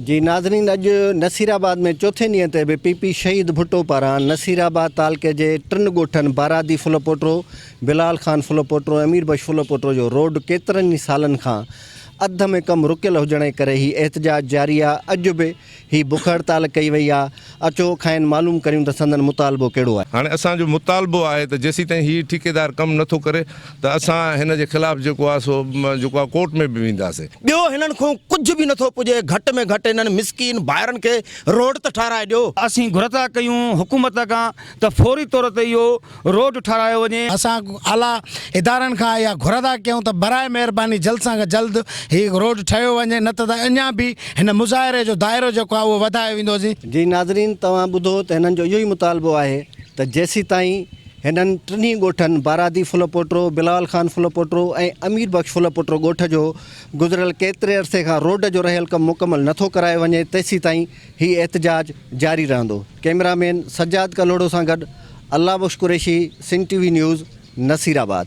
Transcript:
جي ناظرين اڄ نصيرآباد ۾ چوٿين ڏينهن تي به پي پي شهيد ڀٽو پاران نصيرآباد تعلقي جي ٽن ڳوٺن بارادي ڦلپوٽرو، بلال خان ڦلپوٽرو ۽ امير بخش ڦلپوٽرو جو روڊ ڪيترن ئي سالن کان اڌ ۾ ڪم رڪيل هجڻ جي ڪري هي احتجاج جاري آ اڄ به هي بک هڙتال ڪئي وئي آ اچو کانئن معلوم ڪريون ته سندن مطالبو ڪهڙو آهي. هاڻي اسان جو مطالبو آهي ته جيسيتائين هي ٺيڪيدار ڪم نٿو ڪري ته اسان هن جي خلاف جيڪو آهي سو جيڪو آهي ڪورٽ ۾ به وينداسين. ٻيو هنن کون ڪجهه به نٿو پڄي گهٽ ۾ گهٽ هنن مسڪين ڀائرن کي روڊ ته ٺهرائي ڏيو. اسين گهر ٿا ڪيون حڪومت کان ته فوري طور تي اهو روڊ ٺهرايو وڃي. اسان اعليٰ ادارن کان اها گهر ٿا ڪيون ته براء مهرباني جلد سان جلد هي روڊ ٺهيو وڃي نه ته اڃا به هن مظاهري جو دائرو جيڪو آهي اهو وڌايو ويندو. جي ناظرين توهان ٻڌو ته هنن جو اهو ئي مطالبو آهي ته جيسيتائين هنن ٽنهي ڳوٺن بارادي ڦلپوٽرو، بلاول خان ڦلپوٽرو ۽ امير بخش ڦلپوٽرو ڳوٺ جو گذريل ڪيتري عرصي کان روڊ جو رهيل ڪم مڪمل نٿو ڪرايو وڃي تيسيتائين هي احتجاج جاري رهندو. ڪئميرا مين سجاد ڪلهوڙو سان گڏ Allah Bakhsh Qureshi, Sindh T V news, Nasirabad.